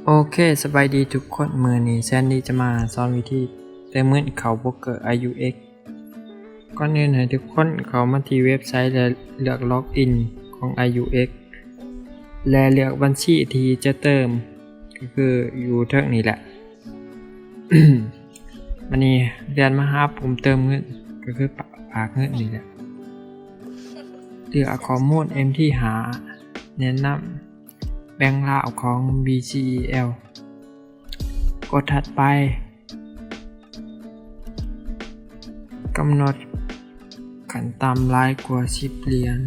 ໂອເຄ ສະບາຍດີທຸກຄົນ, ມື້ນີ້ແຊນດີຈະມາສອນວິທີເຕີມເງິນເຂົ້າໂບຣກເກີ ໄອຢູເອັກ. ກ່ອນອື່ນໃຫ້ທຸກຄົນເຂົ້າມາທີ່ເວັບໄຊ ແລະ ເລືອກລັອກອິນຂອງ ໄອຢູເອັກ ແລະ ເລືອກບັນຊີທີ່ຈະເຕີມ ກໍຄືຢູ່ເທິງນີ້ແຫຼະ. ບາດນີ້ເລື່ອນມາຫາປຸ່ມເຕີມເງິນ ກໍຄືຝາກເງິນນີ້ແຫຼະ. ເລືອກເອົາຂໍ້ມູນເອັມທີຫ້າ ແນະນຳແບງລາວຂອງ ບີຊີອີແອລ. ກົດຖັດໄປ. ກຳນົດຂັ້ນຕ່ຳຫຼາຍກວ່າສິບຫຼຽນ.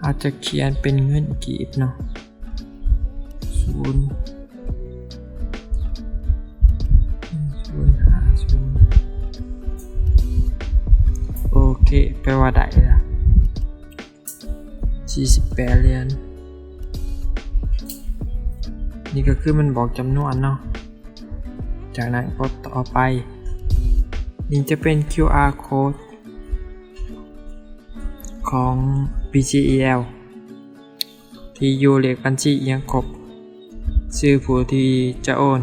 ອາດຈະຂຽນເປັນເງິນກີບເນາະ ສູນ ໜຶ່ງສູນຫ້າສູນ. ໂອເຄ ແປວ່າໄດ້ລະ ສີ່ສິບແປດຫຼຽນ. ນີ້ກໍຄືມັນບອກຈຳນວນເນາະ. ຈາກນັ້ນກົດຕໍ່ໄປ. ນີ້ຈະເປັນຄິວອາໂຄດຂອງ ບີຊີອີແອລ ທີ່ຢູ່ເລກບັນຊີຍັງຄົບ, ຊື່ຜູ້ທີ່ຈະໂອນ.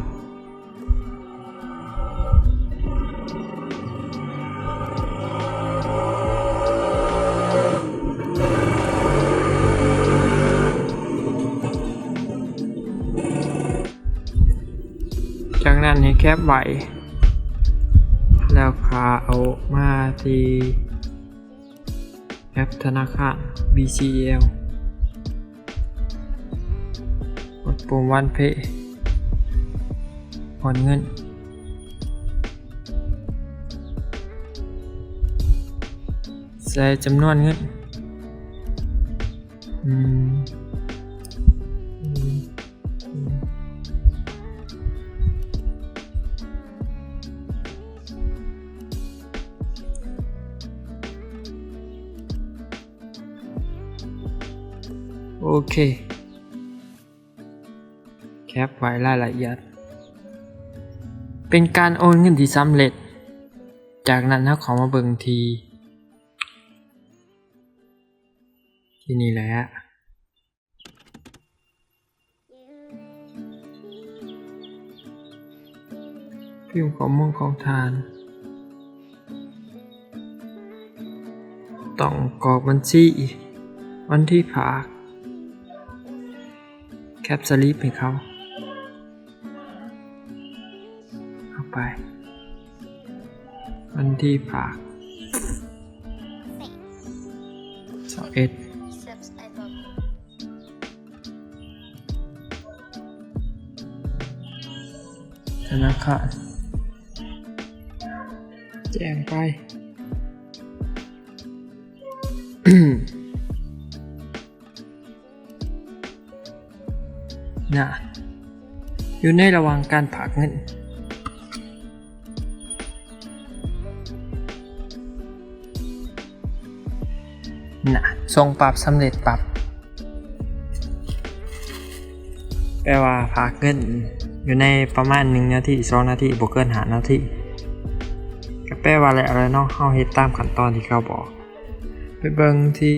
ຈາກນັ້ນໃຫ້ແຄບໄວ້ ແລ້ວຂ້າເອົາມາທີ່ແອັບທະນາຄານ ບີຊີອີແອລ. ກົດປຸ່ມວັນເພ ໂອນເງິນ. ໃສ່ຈຳນວນເງິນ. ອືມ ໂອເຄ ແຄບໄວ້ລາຍລະອຽດ. ເປັນການໂອນເງິນທີ່ສຳເລັດ. ຈາກນັ້ນເຮົາເຂົ້າມາເບິ່ງທີ່ ທີ່ນີ້ແຫຼະ. ພິມຂໍ້ມູນຂອງທ່ານ. ຕ້ອງກອກບັນຊີ, ວັນທີຝາກ, ແຄັບສະລິບໃຫ້ເຂົາ. ເອົາໄປ ວັນທີຝາກ ຊາວເອັດ ທະນາຄານ ແຈ້ງໄປ. ນະ ຢູ່ໃນລະຫວ່າງການຝາກເງິນ. ນະ ສົ່ງປັບ ສຳເລັດປັບ. ແປວ່າຝາກເງິນຢູ່ໃນປະມານໜຶ່ງນາທີ ສອງນາທີ ບໍ່ເກີນຫ້ານາທີ. ກໍແປວ່າແລ້ວແຫຼະເນາະ, ເຮົາເຮັດຕາມຂັ້ນຕອນທີ່ເຂົາບອກ. ໄປເບິ່ງທີ່